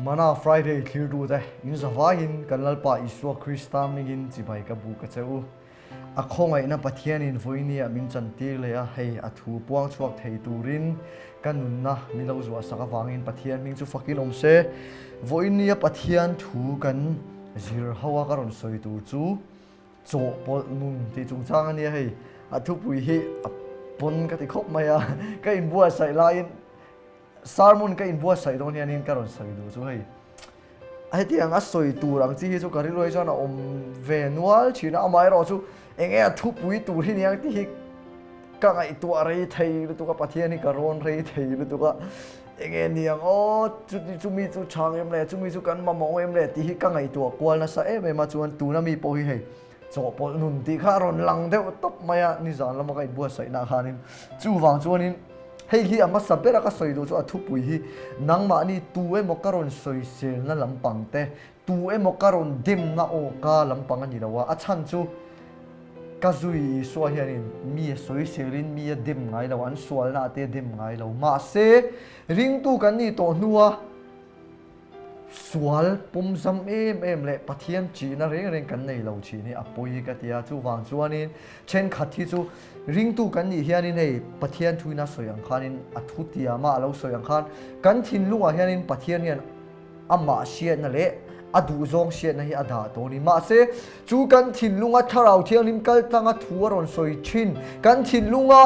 Mana Friday thlirtute in zavaiin kan Lalpa Isua Krista hmingin chibai ka buk a che u. A khawngaihna Pathianin vawinia min chantir leh a, hei a thu puang chhuak thei turin ka nunna min lo zuahsak avangin Pathian hming chu fakin awm se. Vawinia Pathian thu kan zir ho a ka rawn sawi tur chu chawhpawlh nun tih chungchang a nia hei. A thupui hi a pawn ka ti khawp mai a, ka inbuatsaih laiin Sermon ka inbuatsaih dawn hianin ka rawn sawi duh chu hei hetiang a sawi tur ang chi hi chu ka rilru hi chuan a awm ve nual thin a, amaherawh chu eng nge a thupui tur hi niang tih hi ka ngaihtuah rei thei lutuk a, Pathian hi ka rawn rei thei lutuk a, eng nge niang aw chuti chumi chu chhang em le chumi chu kan mamawh em le tih hi ka ngaihtuah kual nasa em em a, chuan tuna mi pawh hi hei chawhpawlh nun tih kha a rawn lang deuh tawp mai a, nizan lama ka inbuatsaihna khanin chuvang chuanin hei hi a hmasa bera ka sawi duh chu a thupui hi nangmahni tu emaw ka rawn sawiselna lampang te, tu emaw ka rawn demna aw ka lampang a ni lo a, a chhan chu ka zui Isua hianin mi a sawiselin mi a dem ngai lo, an sualna ah te a dem ngai lo, mahse ringtu kan nih tawh hnua Sual pawmzam em em leh Pathian chihna reng reng kan nei lo thin hi a pawi ka ti a, chuvang chuanin thenkhat hi chu ringtu kan nih hianin hei Pathian thuina sawi ang khanin a thu tiama a lo sawi ang khan kan thinlungah hianin Pathian hian amah hriatna leh a duhzawng hriatna hi a dah tawh a ni. Mahse chu kan thinlunga Thlarau Thianghlim kal tlanga thu a rawn sawi thin, kan thinlunga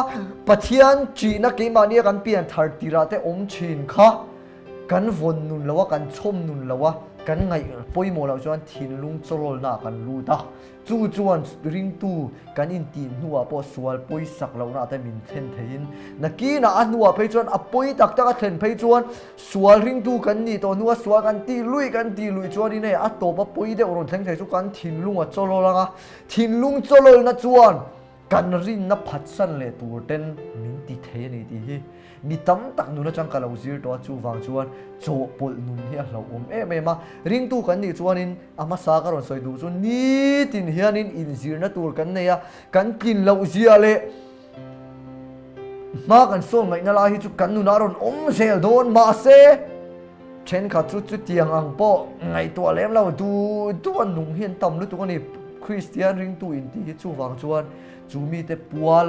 Pathian chihna keimahnia kan pian thar tirah te awm thin kha, Kan vawn nun lo a, kan chhawm nun lo a, kan ngaih pawimawh loh chuan thinlung chawlawlna ah kan lut a. Chu chuan ringtu kan intih hnuah pawh sual pawisak lohna te min thlen theiin, nakinah a hnuah phei chuan a pawi tak tak a thlen phei chuan sual ringtu kan nih tawh hnua sual kan tih luih kan tih luih chuanin hei a tawp a pawi deuh rawn thleng thei chu kan thinlung a chawlawl ang a, thinlung chawlawlna chuan Kan rinna phatsan leh tur ten min ti thei a ni tih hi mi tam tak nun atang ka lo zir tawh a, chuvang chuan chawhpawlh nun hi a hlauhawm em em a. Ringtu kan nih chuanin a hmasa ka rawn sawi duh chu nitin hianin inzirna tur kan nei a, kan tlin loh zia leh hma kan sawn ngaihna lai hi chu kan nunah a rawn awm zel dawn mahse thenkhat chu chutiang ang pawh ngaihtuah lem lo duh duh a nung hi an tam lutuk a ni. Kristian ringtu intih hi chuvang chuan chu mite pual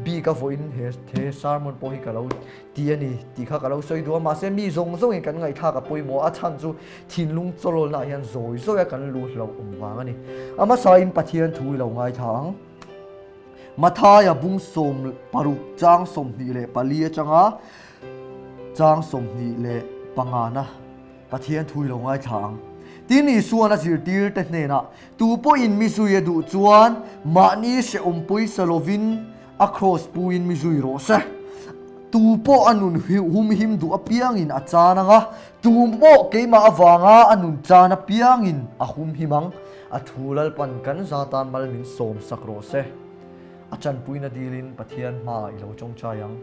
bik a vawiin he he sermon pawh hi ka lo ti a ni tih kha ka lo sawi duh a, mahse mi zawng zawngin kan ngaihthlak a pawimawh a chhan chu thinlung chawlawlna ah hian zawi zawi a kan lu hlauh awm vang a ni. A hmasain Pathian thu i lo ngaithla ang. Mathaia bung 16 chang 24 atanga chang 25 na Pathian thu i lo ngaithla ang. Tin, Isua'n a zirtirte hnenah, Tu pawhin mi zui a duh chuan mahni hrehawm pawisa lovin a kraws puin mi zui rawh se. Tu pawh a nun humhim duh apiangin a chan ang a, tu pawh keimah avanga a nun chan apiangin a humhim ang. A thu Lalpan kan za tan mal min sawm sak rawh se. A chanpuina dilin Pathian hmaah i lo tawngtai ang.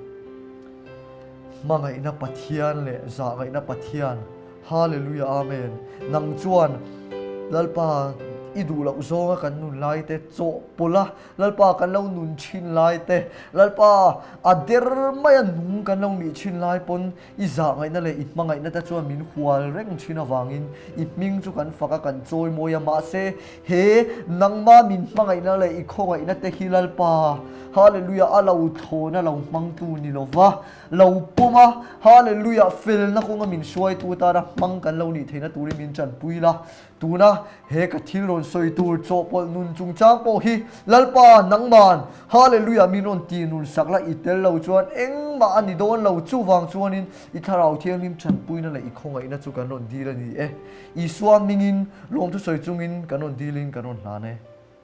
Hmangaihna Pathian leh zahngaihna Pathian, Hallelujah Amen. Nang chuan Lalpa i duh loh zawnga kan nun lai te chawhpawlh a, Lalpa kan lo nun thin lai te, Lalpa a der maia nung kan lo nih thin lai pawn I zahngaihna leh i hmangaihna te chuan min hual reng thin avangin i hming chu kan fak a, kan chawi mawi a. Mahse, he nangma min hmangaihna leh i khawngaihna te hi Lalpa, Hallelujah, a lo thlawna lo hmangtu ni lova, lo pawm a, Hallelujah, felna kawnga min hruaitu tana hmang kan lo nih theihna turin min tanpui la. Tuna he ka thil rawn sawi tur chawhpawlh nun chungchang pawh hi Lalpa nangman Hallelujah min rawn ti nun sak la i tel lo chuan engmah a ni dawn lo chuvang chuanin i Thlarau Thianghlim chanpuina leh i khawngaihna chu kan rawn dil a ni e. Isua hmingin lawmthu sawi chungin kan rawn dilin kan rawn hlan e.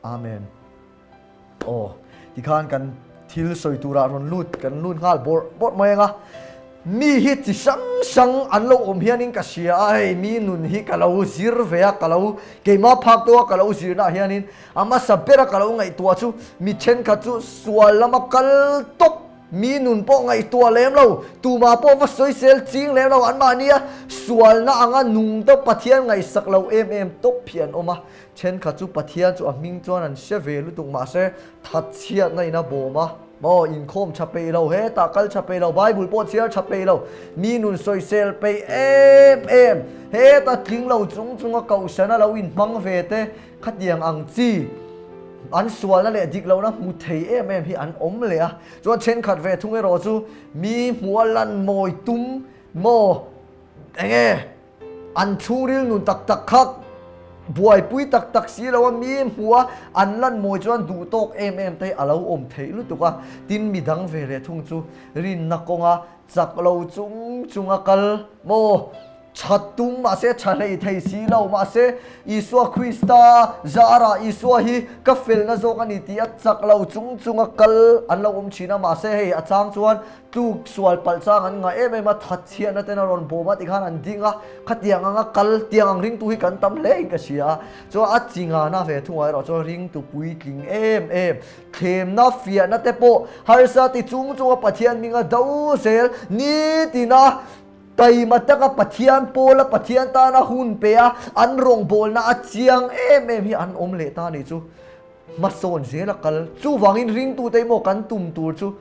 Amen. Aw, tikhan kan thil sawi turah rawn lut, kan lut nghal bawrh bawrh mai ang a. Mi hi chi hrang hrang an lo awm hianin ka hria a, hei mi nun hi ka lo zir ve a, ka lo keimah phak tawha ka lo zirnaah hianin a hmasa bera ka lo ngaihtuah chu mi thenkhat chu sual lama kal tawp, mi nun pawh ngaihtuah lem lo, tumah pawh va sawisel ching lem lo, anmahnia sualna anga nung tawp Pathian ngaihsak lo em em tawp hi an awm a. Thenkhat chu Pathian chu a hming chuan an hre ve lutuk mahse thatchhiatna in a bawm a, Maw inkhawm tha peih lo, hetah kal tha peih lo, Bible pawh chhiar tha peih lo, mi nun sawisel peih em em, heta tling lo chung chunga kohhran a lo inhmang ve te khatiang ang chi an sualna leh dik lohna hmu thei em em hi an awm leh a. Chuan thenkhat ve thung erawh chu mi hmuha lan mawi tum maw enge An chhungril nun tak tak kha buaipui tak tak si lo a, mi hmuh a, an lan mawi chuan duh tawk em em te hi a lo awm theih lutuk a. Tin, mi dang ve leh thung chu rinna kawnga chak lo chung chunga kal maw? Tha tum mahse tha hlei thei si lo, mahse Isua Krista zarah Isua hi ka felna zawk a ni tih a chak lo chung chunga kal an lo awm thin a, mahse hei a chang chuan Tluk sual palh chang an ngah em em a, that chhiatna ten a rawn bawm a tikhan an ding a, khatiang anga kal tiang ang ringtu hi kan tam hle in ka hria a, chuan a chi ngana ve thungah erawh chuan ringtu puitling em em, thlemna fiahna te pawh harsa ti chung chunga Pathian hminga do zel nitina taima taka Pathian pawla Pathian tana hun pe a an rawngbawlna a chiang em em hi an awm leh ta a nih chu hmasawn zel a kal. Chuvangin ringtute hi maw kan tum tur chu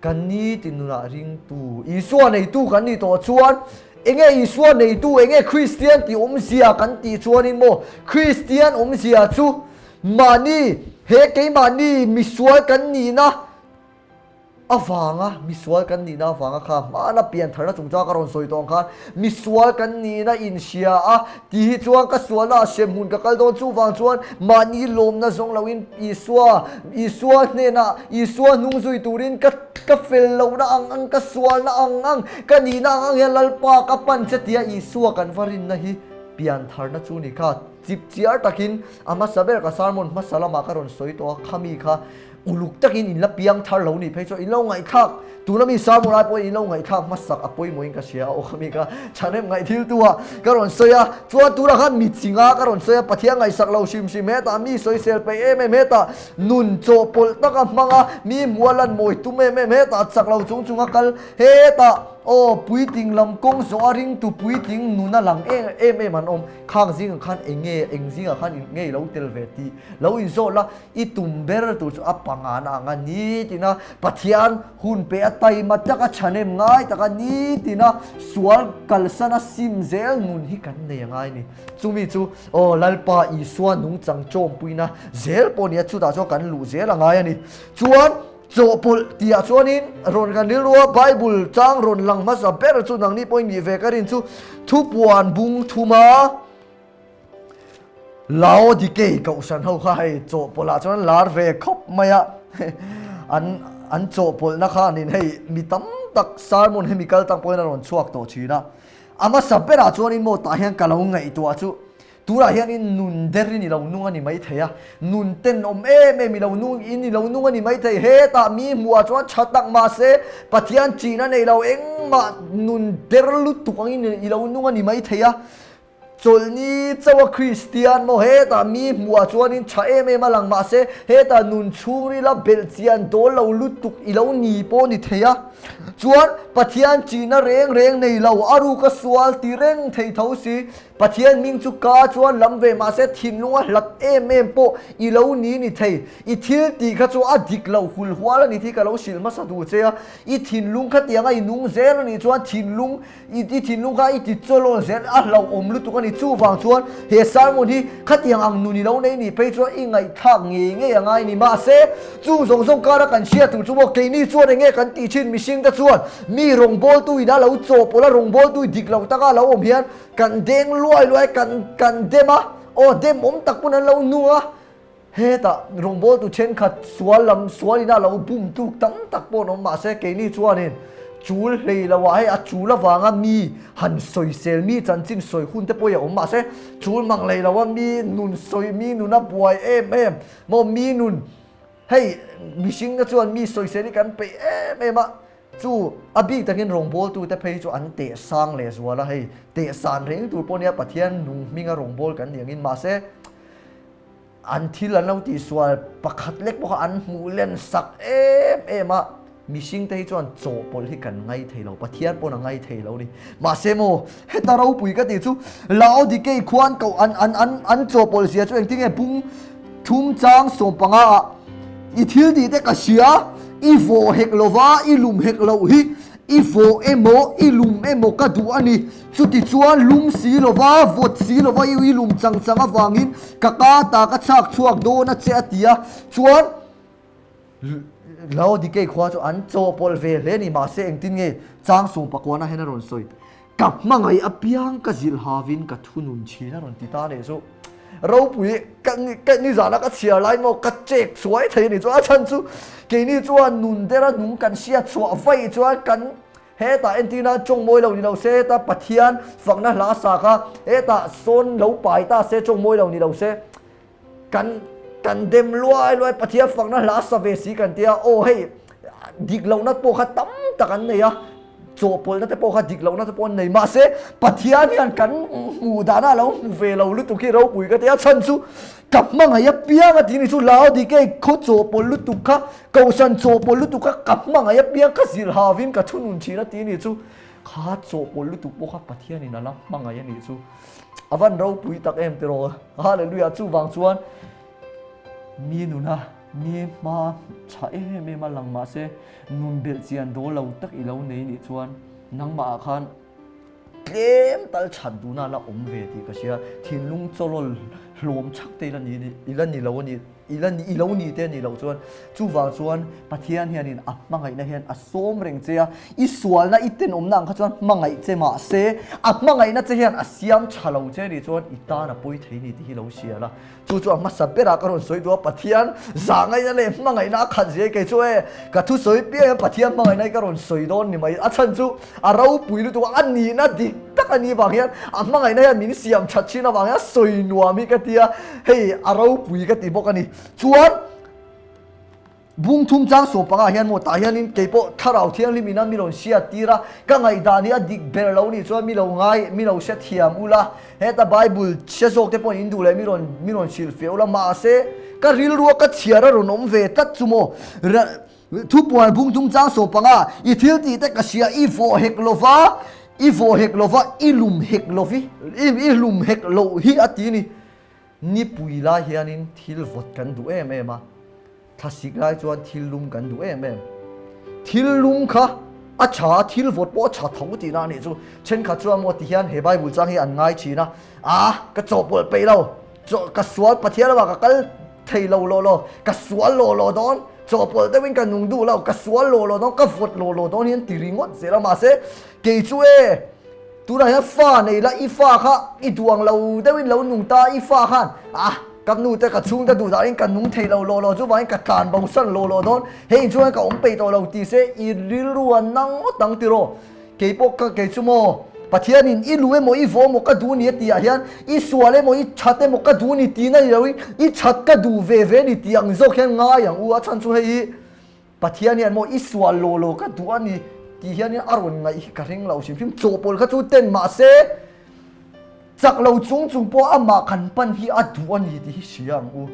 Kan ni ti nunah ringtu Isua neitu kan nih tawh chuan enge Isua neitu enge Kristian tih awmzia kan tih chuanin maw Kristian awmzia chu mahni he keimahni misual kan nihna avanga misual kan nihna avanga kha hmana piantharna chungchang ka rawn sawi tawh ang khan misual kan nihna inhria a tih hi chuan ka sualna ah hremhmun ka kal dawn chuvang chuan mahni lawmna zawng loin Isua, Isua hnenah, Isua hnung zui turin ka ka fel lohna ang ang, ka sualna ang ang, ka nihna ang ang hian Lalpa ka pan che tia Isua kan va rinna hi piantharna chu ni kha. Chipchiar takin a hmasa ber ka sermon hmasa lamah ka rawn sawi tawh a, khami kha Uluk takin in la piang thar lo nih phei chuan in lo ngaihthlak, tuna mi sermon ai pawhin in lo ngaihthlak hmasak a pawimawhin ka hria a, aw khami ka chhanem ngaih thil tu a ka rawn sawi a, chuan tunah khan mi chinga ka rawn sawi a, Pathian ngaihsak lo hrim hrim hetah mi sawisel peih em em hetah nun chawhpawlh taka hmang a, mi hmuh a lan mawi tum em em hetah chak lo chung chung a kal hetah aw puitling lam kawng zawh a ringtu puitling nun a lang em em an awm, khang zingah khan eng nge eng zingah khan in ngei lo tel ve tih lo inzawh la. I tum ber tur chu a pangana ang a nitina Pathian hun pe a taima taka chhanem ngai taka nitina sual kalsan a sim zel nun hi kan nei a ngai ni. Chumi chu aw Lalpa Isua nungchang chawmpuina zel pawh nia chutah chuan kan luh zel a ngai a ni. Chuan chawhpawlh tihah chuanin rawn kan rilrua Bible chang rawn lang hmasa ber chu nangni pawhin nih ve ka rin chu thupuan bung thuma Laodikei kohhran ho kha hei chawhpawlh ah chuan lar ve khawp mai a, an an chawhpawlhna kha an in hei mi tam tak sermon hemi kal tang pawhin a rawn chhuak tawh thin a, a hmasa berah chuanin maw tah hian ka lo ngaihtuah chu tunah hianin nun derin i lo nung a ni maithei a, nun tenawm em em i lo nung in i lo nung a ni maithei, hetah mi hmuhah chuan tha tak mahse Pathian chin a nei lo engmah nun der lutuk angin i lo nung a ni maithei a. Chawlhni chauha Kristian maw hetah mi hmuhah chuanin tha em em a lang mahse hetah nun chhungrila belh chian dawl lo lutuk i lo ni pawh ni thei a. Chuan Pathian chihna reng reng nei lo a ruka sual ti reng thei tho si. Pathian hming chu ka chuan lam ve mahse thinlunga hlat em em pawh i lo ni ni thei. I thil tih kha chu a dik lo hul hual a ni tih ka lo hrilh hmasa duh che a. I thinlung khatianga i nung zel a nih chuan thinlung I ti thinlung kha i ti chawlawl zel a hlauhawm lutuk a ni. Chuvang chuan he sermon hi khatiang ang nun i lo nei nih phei chuan i ngaihthlak ngei ngei a ngai ni. Mahse, chung zawng zawng kara kan hriat tur chu maw keini chuan eng nge kan tih thin mihring te chuan mi rawngbawltu in a lo chawhpawlh a, rawngbawltu i dik lo taka a lo awm hian kan deng luai luai kan kan dem a, aw dem awm tak pawn an lo nung a. Hetah rawngbawltu thenkhat sual lam sual ina lo bum tluk tam tak pawh an awm mahse keini chuanin chul hlei lo ah hei a chul avanga mi han sawisel mi chanchin sawi hun te pawh hi a awm mahse chul mang hlei lo a mi nun sawi mi nun a buai em em maw mi nun hei mihring te chuan mi sawisel hi kan peih em em a chu a bik takin rawngbawltu te phei chu an teh sang leh zual a hei teh san reng tur pawh nia Pathian nung hminga rawngbawl kan ni angin mahse An thil an lo tihsual pakhat lek pawh kha an hmuh len sak em em a, mihring te hi chuan chawhpawlh hi kan ngai thei lo, Pathian pawn a ngai thei lo a ni. Mahse maw, heta ropui ka tih chu Laodikei khuan koh an an an an chawhpawlh zia chu engtin nge bung thum chang 15 ah i thil tih te ka hria. I vawh hek lova, i lum hek loh hi, i vawh emaw, i lum emaw ka duh a ni. Chutichuan lum si lova, vawt si lova i i lum chang chang avangin ka ka ta ka chhak chhuak dawn a che a ti a. Chuan Laodikei khua chu an chawhpawlh ve hle a ni, mahse engtin nge chang sawmpakuana hian a rawn sawi? Ka hmangaih apiang ka zilh havin ka thunun thin a rawn ti ta leh chu. Ropui ka ka nizana ka chhiar lai maw ka chek chhuai thei a ni chuan a chhan chu keini chuan nun dera nung kan hriat chhuah vaih chuan kan hetah entirna tawng mawi lo ni lo se heta Pathian fakna hla sa kha hetah sawn lo pai ta se tawng mawi lo ni lo se Kan kan dem luai luai Pathian fakna hla sa ve si kan tia aw hei dik lohna pawh kha tam tak an nei a chawhpawlhna te pawh kha dik lohna te pawh an nei mahse Pathian hian kan hmuh dana lo hmu ve lo lutuk hi ropui ka tia chhan chu ka hmangaih apiang a tih ni chu Laodikei khaw chawhpawlh lutuk kha kohhran chawhpawlh lutuk kha ka hmangaih apiang ka zilh havin ka thunun thin a tih ni chu kha chawhpawlh lutuk pawh kha Pathianin a la hmangaih a nih chu. A van ropui tak em tiraw? Hallelujah! Chuvang chuan mi nuna mi hma tha em em a lang mahse nun belh chian dawl lo tak i lo nei nih chuan nangmah ah khan tlem tal that duhna la awm ve tih ka hria. Thinlung chawlawl hlawm chhak te i la ni i la ni lo a ni. I la i lo ni te a nih loh chuan chuvang chuan Pathian hianin a hmangaihna hian a sawm reng che a, i sualna i tenawmna ang kha chuan hmangaih che mahse a hmangaihna che hian a siam tha lo che nih chuan i tan a pawi thei ni tih hi lo hria la. Chu chu a hmasa berah ka rawn sawi duh a, Pathian zahngaihna leh hmangaihna a khat zia hi kei chu e ka thusawi piang hian Pathian hmangaihna hi ka rawn sawi dawn ni mai. A chhan chu A ropui lutuk a, a nihna dik tak a nih vang hian a hmangaihna hian min siam that thin avang hian sawi nuam hi ka ti a, hei a ropui ka ti bawk a ni. Chuan Bungthum chang sawm pangah hian maw tah hianin kei pawh Thlarau Thianghlim ina mi rawn hriat tir a, ka ngaihdan hi a dik ber lo nih chuan mi lo ngai, mi lo hre thiam ula, heta Bible hre zawk te pawh in duh leh mi rawn mi rawn hrilhfiah ula, mahse ka rilrua ka chhiar a rawn awm ve tlat chu maw. Thupuan bung chungchang saw panga i thil tih te ka hria, i vawh hek lova, i vawh hek lova, i lum hek lovi, i lum hek loh hi a ti ni. Nipui lai hianin thil vawt kan duh em em a, thlasik lai chuan thil lum kan duh em em. Thil lum kha a tha a, thil vawt pawh a tha tho tihna a nih chu. Thenkhat chuan maw ti hian he Bible chang hi an ngai thin a, a ka chawhpawlh peih lo, chaw ka sual Pathian lamah ka kal thei lo law law, ka sual law law dawn, chawhpawlh deuhin ka nung duh lo, ka sual law law dawn, ka vawt law law dawn hian ti ringawt zel a, mahse kei chu e tunah hian fa nei la i fa kha i duh ang lo deuhin lo nung ta i fa khan ah ka nu te ka chhung te duh dahin ka nung thei lo law law chuvangin ka tlan bo san law law dawn hei chuan ka awm peih tawh lo ti se i rilru a nang ngawt ang tiraw. Kei pawh ka kei chu maw Pathianin i lu emaw i vaw emaw ka duh ni a tih ah hian i sual emaw i that emaw ka duh ni tihna ni loin i that ka duh ve ve ni tih ang zawk hian ngai ang u a chhan chu hei hi Pathian hian maw i sual law law ka duh a ni tih hianin a rawn ngaih hi ka ring lo hrim hrim chawhpawlh kha chu ten mahse Chak lo chung chung pawh amah kan pan hi a duh a ni tih hi hria ang u.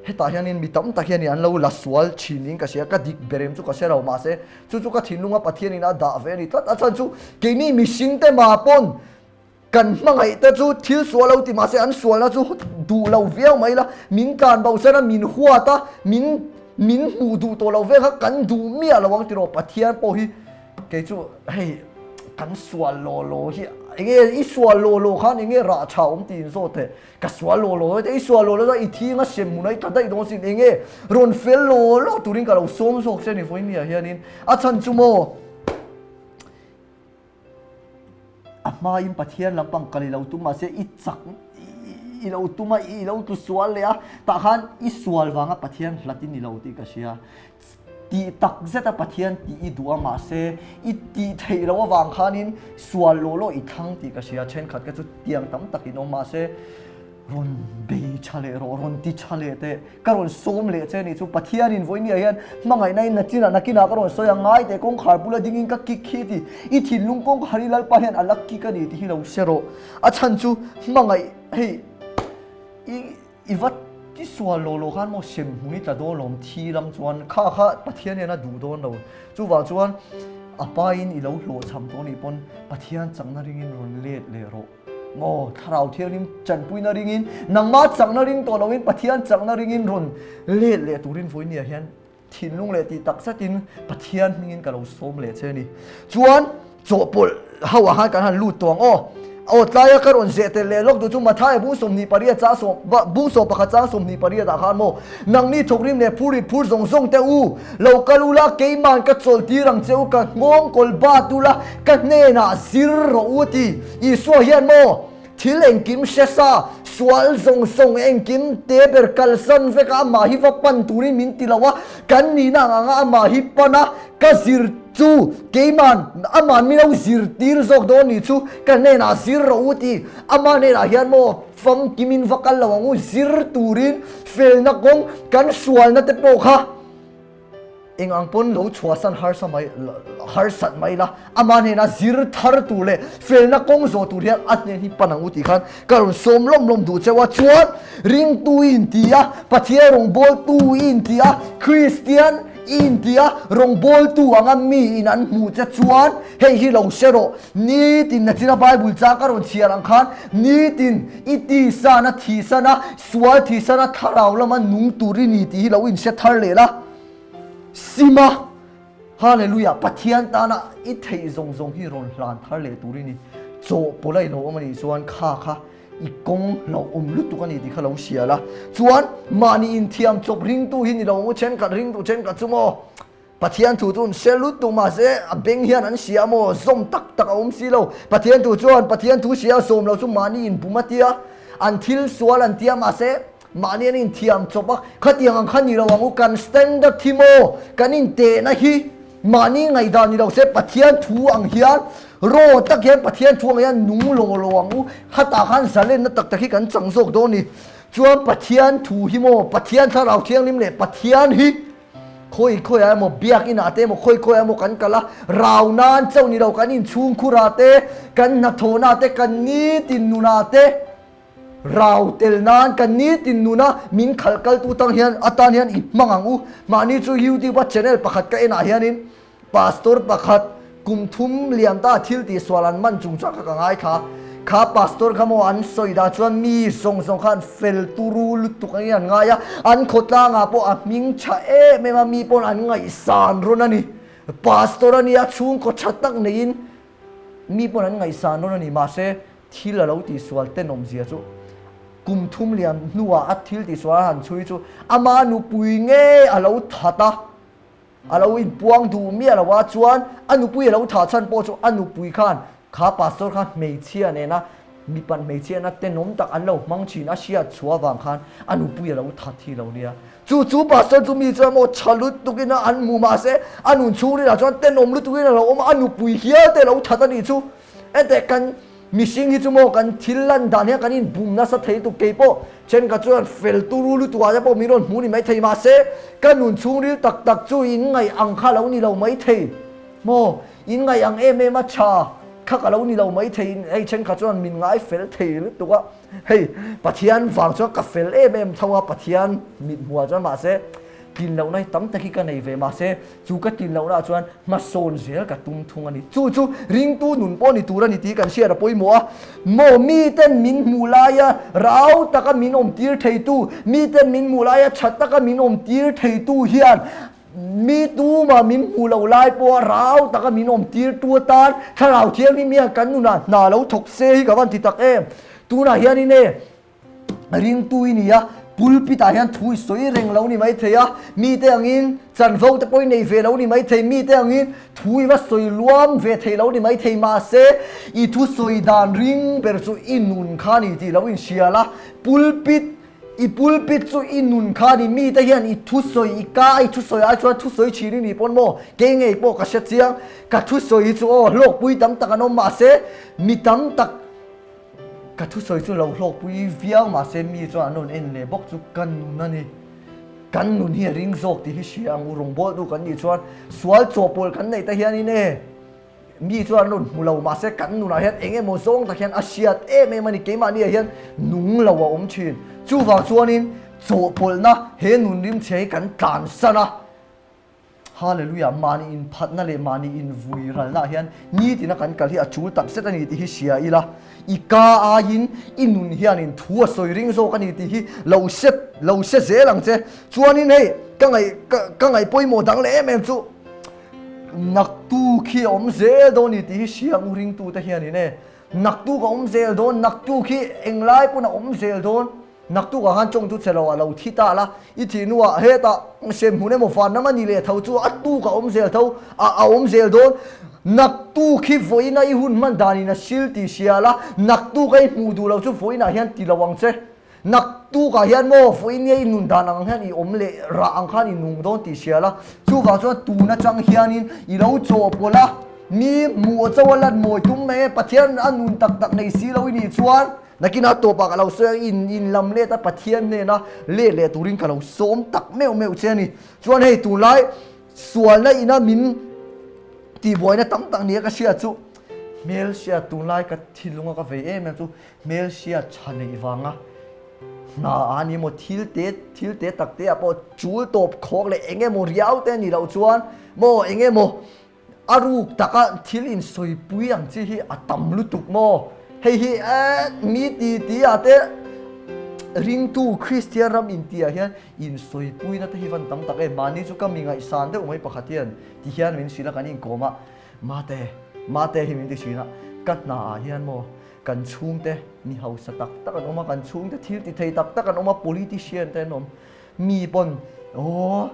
Hetah hianin mi tam tak hianin an lo la sual thin in ka hria, ka dik ber em chu ka hre lo mahse chu chu ka thinlunga Pathianin a dah ve a ni tlat. A chhan chu keini mihring te mah pawn kan hmangaih te chu thil sual lo ti mahse an sualna chu duh lo viau mai ila min tlan bo sen a, min huat a, min min hmuh duh tawh lo vel kha kan duh miah lo ang tiraw Pathian pawh hi Kei chu hei kan sual law law hi enge i sual law law khan enge rah tha awm tiin zawt teh ka sual law law te i sual law law chuan i thing a sem hmun a i tla daih dawn sin enge rawn fel law law turin ka lo sawm zawk che ni vawiin ah hianin a chhan chu maw a hmain Pathian lampang kal i lo tum mahse i chak i lo tum a i lo tlu sual leh a tah khan i sual vanga Pathian hlat i ni lo tih ka hria Tih tak zeta Pathian tih i duh a mahse i tih theih loh avang khanin sual law law i thlang tih ka hria thenkhat kha chu tiang tam takin awm mahse rawn bei tha leh rawh rawn ti tha leh teh ka rawn sawm leh che nih chu Pathianin vawinia hian hmangaihna in nachinah nakinah ka rawn sawi a ngai teh kawngkhar bula dingin ka kik khi ti i thinlung kawngkhar hi Lalpa hian a la kik a ni tih hi lo hre rawh a chhan chu hmangaih hei i I va ti sual lo lo khan maw sem hmun i tla dawn lawm thi lam chuan kha kha Pathian hian a duh dawn lo. Chuvang chuan a pain i lo hlawhchham tawh nih pawn Pathian chakna ringin rawn let leh rawh. Maw Thlarau Thianghlim chanpuina ringin nangmah chakna ring tawh loin Pathian chakna ringin rawn let leh turin vawinia hian. Thinlung leh tih tak zetin Pathian hmingin ka lo sawm leh che a ni. Chuan chawhpawlh ho ah khan kan han lut tawh ang aw. Aw tlaia ka rawn zeh tel leh lawk duh chu Mathaia bung 28 chang sawm bung 11 chang 28 ah khan maw nangni thawkrim leh phur rit phur zawng zawng te u lo kal ula keiman ka chawlh tir ang che u ka nghawng kawl bat ula ka hnenah zir rawh u a ti. Isua hian maw Thil engkim hre sa, sual zawng zawng engkim te ber kalsan vek a amah hi va pan turin min ti lo a, kan nihna ang anga amah hi pan a, ka zir chu keiman aman min lo zirtir zawk dawn nih chu ka hnenah zir rawh u ti, ama hnenah hian maw famkimin va kal lo ang u, zir turin felna kawng kan sualna te pawh kha. Eng ang pawn lo chhuahsan harsa mai harsat mai la, ama hnena zir thar tur leh felna kawng zawh tur hian a hnen hi pan ang u tih khan ka rawn sawm lawm lawm duh cheu a. Chuan ringtu i inti a, Pathian rawngbawltu i inti a, Kristian i inti a, rawngbawltu anga mi in an hmuh che chuan hei hi lo hre rawh, nitin nachina Bible chang ka rawn chhiar ang khan nitin i tisan a thihsan a, sual thihsan a, thlarau lama nung tur i ni tih hi lo inhre thar leh la. Sima, Hallelujah, Pathian tana i theih zawng zawng hi rawn hlan thar leh tur i ni. Chawhpawlh a i lo awm a nih chuan kha kha i kawng hlauhawm lutuk a ni tih kha lo hria la. Chuan mahni inthiam chawp ringtu hi ni lo ang u, thenkhat ringtu thenkhat chu maw Pathian thu chu an hre lutuk mahse a beng hian an hria maw zawm tak tak a awm si lo. Pathian thu chuan Pathian thu hria a zawm lo chu mahni inbum a tia, an thil sual an tia mahse Mahni an inthiam chawp a, khatiang ang kha ni lo ang u, kan standard hi maw, kan intehna hi mahni ngaihdan ni lo se Pathian thu ang hian raw tak hian Pathian thu ang hian nung lo lo ang u, khatah khan zalenna tak tak hi kan chang zawk dawn ni. Chuan Pathian thu hi maw, Pathian Thlarau Thianghlim leh Pathian hi khawi khawi ah emaw biak inah te emaw khawi khawi ah emaw kan kal a, rau nan chauh ni lo kan inchhungkhur ah te, kan hnathawhna ah te, kan nitin nunah te, Rau tel nan kan nitin nuna min khalh kaltu tang hian atan hian i hmang ang u. Mahni chu YouTube a channel pakhat ka enah hianin Pastor pakhat kum thum liam ta thil tih sual an man chung chuan kha ka ngaithla. Kha Pastor kha maw an sawi dah chuan mi zawng zawng kha an fel turu lutuk angin an ngai a, an khawtlangah pawh a hming tha em em a, mi pawn an ngaihsan rawn a ni. Pastor a nia chhungkaw tha tak neiin Mi pawn an ngaihsan rawn a ni, mahse thil a lo tihsual tenawmzia chu kum thum lian hnuah a thil tihsual a han chhui chu ama nupui nge a lo that a, a lo inpuang duh miah lo a, chuan a nupui a lo thah chhan pawh chu a nupui khan kha pastor kha hmeichhia nena mipat hmeichhiana tenawm tak an lo hmang thin a hriat chhuah avang khan a nupui a lo that hi lo nia. Chu chu pastor chu mi chuan maw tha lutukin a an hmu mahse a nun chhungrilah chuan tenawm lutukin a lo awm a, a nupui hial te a lo that a nih chu. Enteh kan mihring hi chu maw kan thil lan dan hian kan inbum nasa thei lutuk kei pawh thenkhat chuan fel turu lutuk ah te pawh min rawn hmu ni maithei mahse ka nun chhungril tak tak chu in ngaih ang kha lo ni lo maithei maw in ngaih ang em em a tha kha ka lo ni lo maithei hei thenkhat chuan min ngai fel thei lutuk a. Hei, Pathian vang chuan ka fel em em tho a, Pathian mit hmuah chuan mahse tlin lohna hi tam tak hi ka nei ve, mahse chu ka tlin lohna ah chuan hmasawn zel ka tum thung a ni. Chu chu ringtu nun pawh ni tur a ni tih kan hriat a pawimawh a, maw miten min hmuh laia rau taka min awm tir theitu, miten min hmuh laia tha taka min awm tir theitu hian Mi tuma min hmuh loh lai pawha rau taka min awm tirtu atan Thlarau Thianghlim hian kan nunah hna lo thawk se hi ka van ti tak em. Tunah hianin e, ringtu i ni a, pulpit ah hian thu i sawi reng lo ni maithei a, mite angin chanvo te pawh i nei ve lo ni maithei, mite angin thu i va sawi luam ve thei lo ni maithei, mahse i thusawi dan ring ber chu i nun kha ni tih lo inhria la, pulpit I pulpit chu i nun kha ni, mite hian i thusawi, i ka a i thusawi ai chuan thusawi thin i nih pawn maw? Kei ngei pawh ka hre chiang, ka thusawi hi chu aw hlawkpui tam tak an awm mahse mi tam tak ka thusawi chu lo hlawkpui viau mahse mi chuan an rawn en leh bawk chu ka nun a ni. Kan nun hi a ring zawk tih hi hria ang u, rawngbawltu kan nih chuan sual chawhpawlh kan neih te hianin e. Mi chuan an rawn hmu lo, mahse kan nunah hian eng emaw zawng tak hian a hriat em em a ni, keimahniah hian nung lo a awm thin. Chuvang chuanin chawhpawlhna he nun rimchhe hi kan tlansan a. Hallelujah, mahni inphatna leh mahni invui ralnaah hian nitina kan kal hi a tul tak zet a ni tih hi hria ila, i ka aiin i nun hianin thu a sawi ring zawk a ni tih hi lo hre lo hre zel ang che. Chuanin hei ka ngaih ka ngaih pawimawh dang leh em em chu naktu khi a awm zel dawn a ni tih hi hria ang u ringtute hianin e. Naktuk a awm zel dawn, naktuk hi englai pawn a awm zel dawn. Naktukah khan chawng chu che lo a lo thi ta la, i thih hnuah hetah sem hmun emaw van ram a ni leh tho chu a tuk a awm zel tho, a a awm zel dawn. Naktuk hi vawiina i hun hman danin a sil tih hria la, naktuk a i hmuh duh lo chu vawiinah hian ti lo ang che. Naktukah hian maw vawiin i nun dan ang hian i awm leh rah ang khan i nung dawn tih hria la, chuvang chuan tun atang hianin i lo chawhpawlh a, mi hmuh chauh a lan mawi tum mai e, Pathian a nun tak tak nei si lo i nih chuan nakinah tawpah ka lo sawi ang, in in lam let a Pathian hnena let leh turin ka lo sawm tak meuh meuh che a ni. Chuan hei tunlai sualna ina min tihbuaina tam tak nia ka hriat chu hmelhriat tunlai ka thinlunga ka vei em em chu Hmelhriat tha neih vanga hna a ni maw thil te thil te tak te ah pawh chul tawp khawk leh eng emaw riau te a nih loh chuan maw eng emaw a ruk taka thil insawipui ang chi hi a tam lutuk maw hei hi eh mi ti ti ah te ringtu Kristian ram inti ah hian insawipuina te hi van tam tak em mahni chu ka mi ngaihsan deuh mai pakhat hian ti hian min hrilh a kan inkawm a mate mate hi min ti thin a ka hna ah hian maw Kan chhungte mi hausa tak tak an awm a, kan chhungte thil ti thei tak tak an awm a, politician te an awm. Mi pawn aw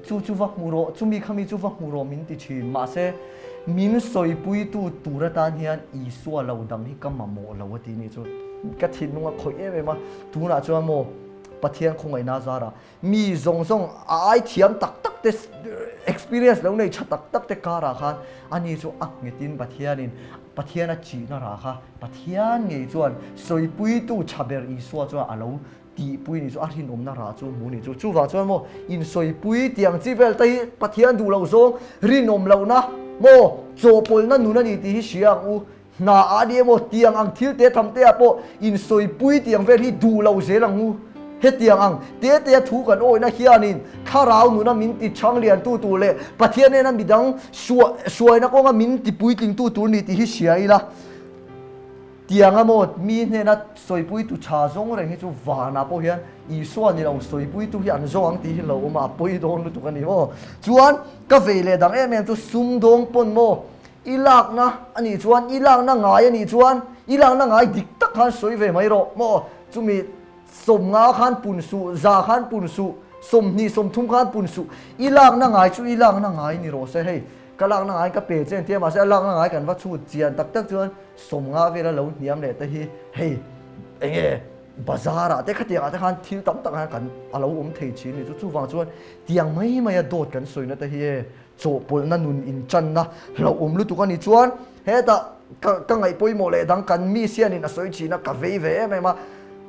chu chu va hmu rawh, chumi khami chu va hmu rawh min ti thin. Mahse min sawipuitu tur atan hian Isua lo dang hi ka mamawh lo a ti nih chu ka thinlung a khawih em em a. Tunah chuan maw Pathian khawngaihna zarah Mi zawng zawng a ai thiam tak tak te, experience lo nei tha tak tak te karah khan ani chu a nghetin Pathianin Pathian a chihna rah kha Pathian ngei chuan sawipuitu tha ber Isua chuan a lo tihpui ni chu a rinawmna rah chu hmu ni chu. Chuvang chuan maw insawipui tih ang chi vel te hi Pathian duh loh zawng rinawm lohna maw chawhpawlhna nun a ni tih hi hria ang u. Hna a ni emaw tiang ang thil te tham te ah pawh insawipui tiang vel hi duh lo zel ang u. Hetiang ang te te a thu kan awihna hianin thlarau nuna min ti chhang lian tu tur leh Pathian nena midang hruaina kawnga min ti puitling tu tur ni tih hi hria ila. Tiang emaw mi hnena sawipui tu tha zawng reng hi chu vanah pawh hian Isua ni lo sawipui tu hi an zawng ang tih hi lo awm a, a pawi dawn lutuk a ni maw. Chuan ka vei leh dang em em chu sumdawng pawn maw I lakna a nih chuan, i lakna ngai a nih chuan, i lakna ngai dik tak khan sawi ve mai rawh maw? Chumi 50 khan pun suh, 100 khan pun suh, 20, 30 khan pun suh. I lakna ngai chu i lakna ngai ni rawh se hei. Ka lakna ngai ka pe che engtia mahse a lakna ngai kan va chhut chian tak tak chuan 50 vela lo hniam leh te hi hei enge bazar ah te khatiang ah te khan thil tam tak khan a lo awm thei thin ni chu. Chuvang chuan tiang mai mai a dawt kan sawina te hi e Chawhpawlhna nun inchanna hlauhawm lutuk a ni chuan hetah ka ka ngaih pawimawh leh dang kan mi sianin a sawi thin a, ka vei ve em em a,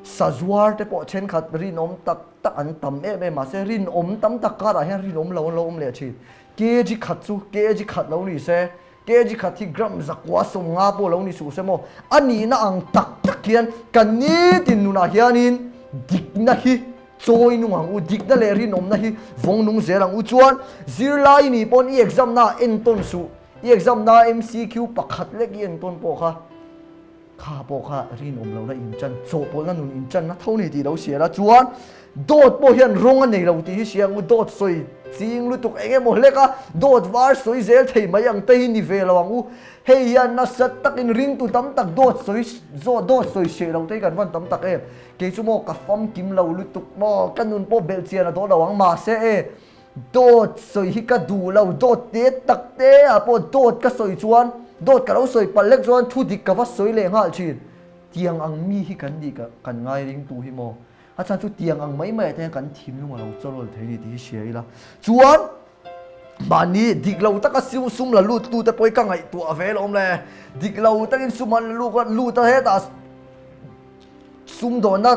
sazuar te pawh thenkhat rinawm tak tak an tam em em mahse rinawm tam tak karah hian rinawm lo an lo awm leh thin. Kg khat chu kg khat lo ni se, kg khat hi gram zakua 50 pawh lo ni suh se maw, a nihna ang tak tak hian kan nitin nunah hianin dikna hi Chawi nung ang u, dikna leh rinawmna hi vawng nung zel ang u. Chuan zirlai ni pawn i exam na entawn suh, i exam na MCQ pakhat lek i entawn pawh kha, kha pawh kha rinawm lohna inchan, chawhpawlhna nun inchanna tho ni tih lo hria la. Chuan dawt pawh hian rawng a nei lo tih hi hria ang u, dawt sawi ching lutuk eng emaw hlek a, dawt var sawi zel thei mai ang te hi ni ve lo ang u. Hei hian nasa takin ringtu tam tak dawt sawi, dawt sawi hreh lo te hi kan van tam tak em. Kei chu maw ka famkim lo lutuk maw, ka nun pawh belh chian a dawn lo ang mahse e dawt sawi hi ka duh lo, dawt te tak te ah pawh dawt ka sawi chuan dawt ka lo sawi palh lek chuan thu dik ka va sawi leh nghal thin. Tiang ang mi hi kan nih kan ngai ringtu hi maw, a chhan chu tiang ang mai mai ah te hian kan thinlung a lo chawrawl thei a ni tih hi hria ila chuan mahni dik lo taka sum la lut tu te pawh hi ka ngaihtuah ve alawm le, dik lo takin sum an la lut a hetah Sumdawnna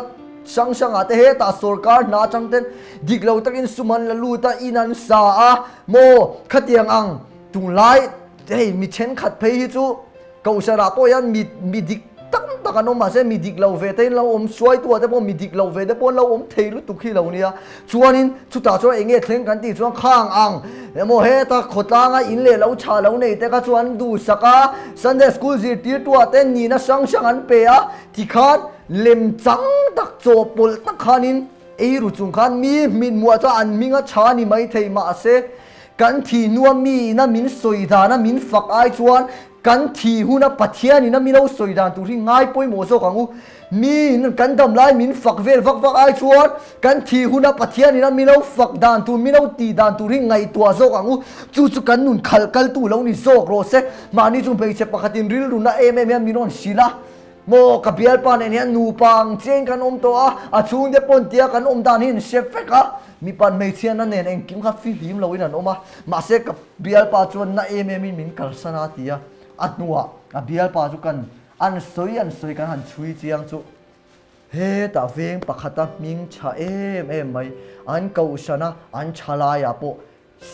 hrang hrangah te hetah sorkar hna atang ten dik lo takin sum an la lut a, in an sa a maw khatiang ang tunlai hei mi thenkhat phei hi chu kohhranah pawh hian mi mi dik. tam tak an awm mahse mi dik lo ve te in lo awm hruaitu ah te pawh mi dik lo ve te pawh an lo awm thei lutuk hi lo nia. Chuanin chutah chuan eng nge thleng kan tih chuan khang ang emaw heta khawtlanga in leh lo tha lo nei te kha chuan an duhsak a, Sunday school zirtirtu ah te nihna hrang hrang an pe a, tikhan lem chang tak chawhpawlh tak khanin ei ru chung khan mi hmithmuah chuan an hming a tha ni maithei mahse kan thih hnua mi ina min sawi dana min fak ai chuan Kan thih huna Pathian in a mi lo sawi dan tur hi ngai pawimawh zawk ang u. Mi in kan dam lai min fak vel vak vak ai chuan kan thih huna Pathian in a mi lo fak dan tur, mi lo tih dan tur hi ngaihtuah zawk ang u. Chu chu kan nun khalh kaltu lo ni zawk rawh se. Mahni chu hmeichhe pakhatin rilru na em em hian min rawn hrilh a, Maw ka bialpa nen hian nupa ang chiain kan awm tawh a, a chhungte pawn tia kan awm dan hi an hre vek a. Mipa hmeichhiatna nen engkim kha fihlim loin an awm a, mahse ka bialpa chuan na em emin min kalsan a ti a, a hnuah a bialpa chu kan an sawi an sawi kan han chhui chiang chu hetah veng pakhata hming tha em em mai an kohhran a an tha laiah pawh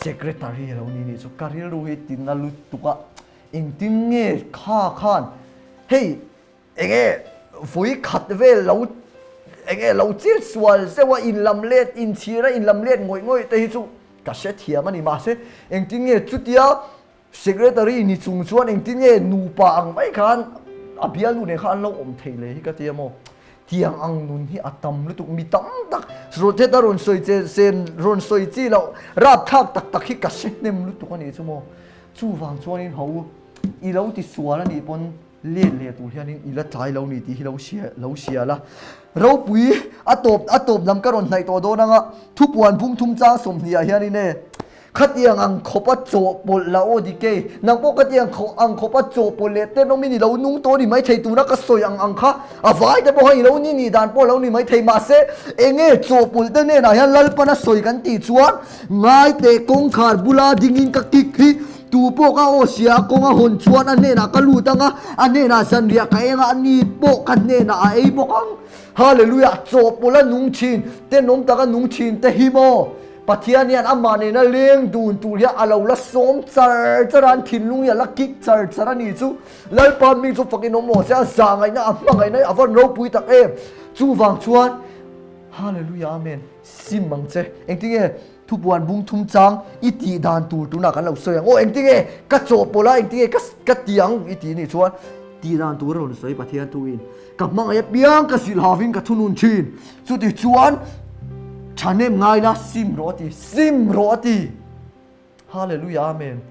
secretary a lo ni nih chu ka rilru hi tinna lutuk a engtin nge kha khan hei Enge vawi khat vel lo enge lo chil sual zeuh a inlam let inchhir a inlam let ngawih ngawih te hi chu ka hre thiam a ni mahse engtin nge chutia secretary ni chung chuan engtin nge nupa ang mai khan a bialnu nen khan an lo awm thei le hi ka ti a maw tiang ang nun hi a tam lutuk mi tam tak Rotheta rawn sawi che sen rawn sawi chi loh rapthlak tak tak hi ka hre hnem lutuk a nih chu maw chuvang chuanin ho i lo ti sual a nih pawn Let leh tur hianin i la tlai lo ni tih hi lo hria lo hria la. Ropui a tawp a tawp lam ka rawn hnaih tawh dawn anga thupuan bung thum chang 20 ah hianin e khatiang ang khawpa chawhpawlh la aw dikei nang pawh khatiang ang khawpa chawhpawlh leh tenawmin i lo nung tawh ni maithei tuna ka sawi ang ang kha a vai te pawh khan i lo ni nih dan pawh lo ni maithei mahse enge chawhpawlh te hnenah hian Lalpana sawi kan tih chuan ngaite kawngkhar bula dingin ka kik hi Tu pawh ka aw sia a kawng a hawn chuan a hnenah ka lut ang a, a hnenah zanriah ka eng a, ani pawh ka hnenah a ei bawk ang. Hallelujah! Chawhpawlh a nung thin, tenawm tak a nung thin te hi maw? Pathian hian amah nena leng dun tur hian a lo la sawm char char a, an thinlung hi a la kik char char a ni chu. Lalpa mi chu fakin awm rawh se, a zahngaihna, a hmangaihna hi a van ropui tak em! Chuvang chuan, Hallelujah! Amen! Sim ang che. Engtinge? Thupuan bung thum chang i tih dan tur tunah kan lo sawi ang. Aw engtinge ka chawhpawlh a, engtinge ka ka ti ang i tih nih chuan tih dan tur a rawn sawi Pathian thuin ka hmangaih apiang ka zilh havin ka thunun thin. Chuti chuan thahnem ngai la sim rawh a ti, sim rawh a ti. Hallelujah Amen.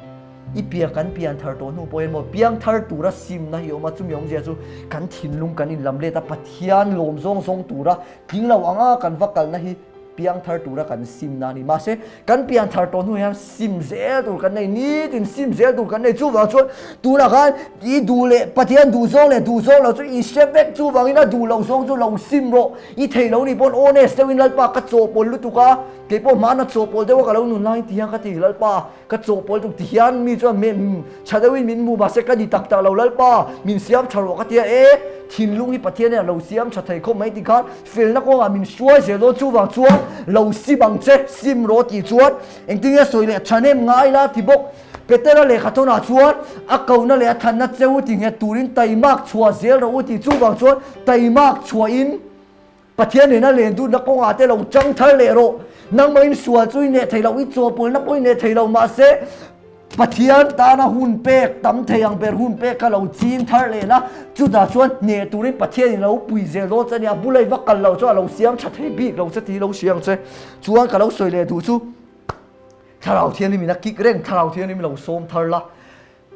I pian kan pian thar tawh hnu pawh hian maw piang thar tura simna hi a awm a, chumi awmzia chu kan thinlung kan inlam let a, Pathian lawm zawng zawng tura tling lo anga kan va kalna hi piang thar tura kan simna a ni. Mahse, kan pian thar tawh hnu hian sim zel tur kan nei, nitin sim zel tur kan nei. Chuvang chuan tunah khan i duh leh Pathian duh zawng leh duh zawng lo chu i hre vek, chuvangin a duh loh zawng chu lo sim rawh. I thei lo nih pawn honest deuhin Lalpa ka chawhpawl lutuk a, kei pawh hmana chawhpawl deuha ka lo nun laiin ti hian ka ti Lalpa ka chawhpawl tuk ti hian mi chuan tha deuhin min hmu mahse ka ni tak tak lo Lalpa min siam tha rawh ka ti a, e thinlung hi Pathian hian a lo siam tha thei khawp mai ti khan felna kawngah min hruai zel dawn chuvang chuan lo sim ang che sim rawh tih chuan engtin nge sawi leh thahnem ngai la ti bawk Petera lehkha thawnah chuan a kohna leh a thanna che u ti nghet turin taimak chhuah zel rawh u tih chuvang chuan taimak chhuahin Pathian nena len dutna kawngah te lo chang thar leh rawh. Nangmahin sual chu i neh thei lo, i chawpawlna pawh i neh thei lo, mahse Pathian tana hun pek tam thei ang ber hun pek kha lo ching thar leh la, chutah chuan hneh turin Pathian in lo pui zel dawn che a ni. A bula i va kal loh chuan a lo siam tha thei bik lo che tih lo hria ang che. Chuan ka lo sawi leh duh chu Thlarau Thianghlim in a kik reng, Thlarau Thianghlim lo sawm thar la,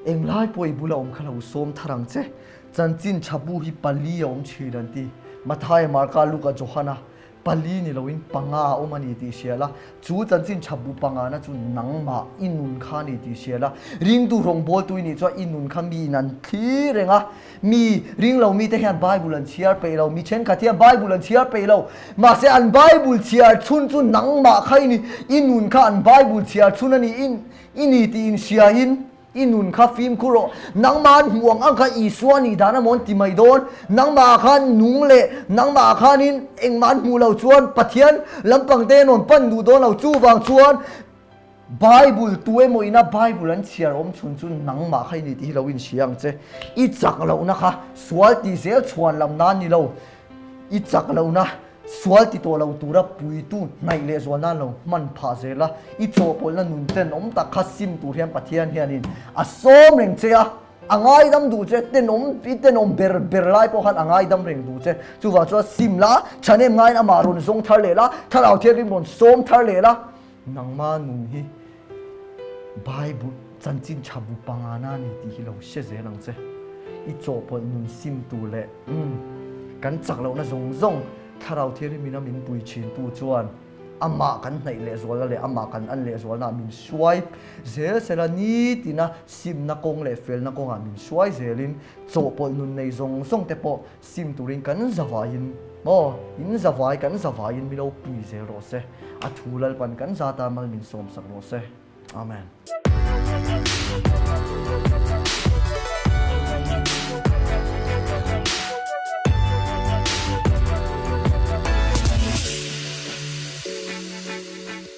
Englai pawh i bula awm kha lo sawm thar ang che. Chanchin tha bu hi pali a awm thin an ti. Mathaia, Marka, Luka, Johana pali ni loin panga a awm a ni tih hria la. Chu chanchin tha bu pangana chu nangmah i nun kha a ni tih hria la. Ringtu rawngbawltu i nih chuan i nun kha miin an thlir reng a. Mi ring lo mite hian Bible an chhiar peih lo, mi thenkhat hian Bible an chhiar peih lo. Mahse an Bible chhiar chhun chu nangmah kha i ni, i nun kha an Bible chhiar chhun a ni. I ni tih inhriain i nun kha fimkhur rawh. Nangmah an hmuh ang ang kha Isua nih dan amaw an ti mai dawn. Nangmah ah khan nung leh nangmah ah khanin engmah an hmuh lo chuan Pathian lampang te an rawn pan duh dawn lo. Chuvang chuan. Bible tu emaw ina Bible an chhiar awm chhun chu nangmah kha i ni tih hi lo inhria ang che. I chak lohna kha sual ti zel chhuan lam nan ni lo. I chak lohna sual ti tawh lo tura puitu hnaih leh zual nan lo hman phah zel a. I chawhpawlhna nun tenawm tak kha sim tur hian Pathian hianin a sawm reng che a. A ngaidam duh che, tenawm, i tenawm ber ber lai pawh khan a ngaidam reng duh che. Chuvang chuan sim la, thahnem ngaiin amah rawn zawng thar leh la, Thlarau Thianghlim rawn sawm thar leh la. Nangma nun hi Bible chanchin tha bu pangana a ni tih hi lo hre zel ang che. I chawhpawlh nun sim tur leh umm kan chak lohna zawng zawng Thlarau Thianghlim ina min pui thin tu chuan amah kan hnaih lehzualna leh amah kan an lehzualnaah min hruai zel sela nitina simna kawng leh felna kawngah min hruai zelin chawhpawlh nun nei zawng zawng te pawh sim turin kan zavaiin maw in zavai kan zavaiin mi lo pui zel rawh se a thu Lalpan kan zata mal min sawmsak rawh se. Amen.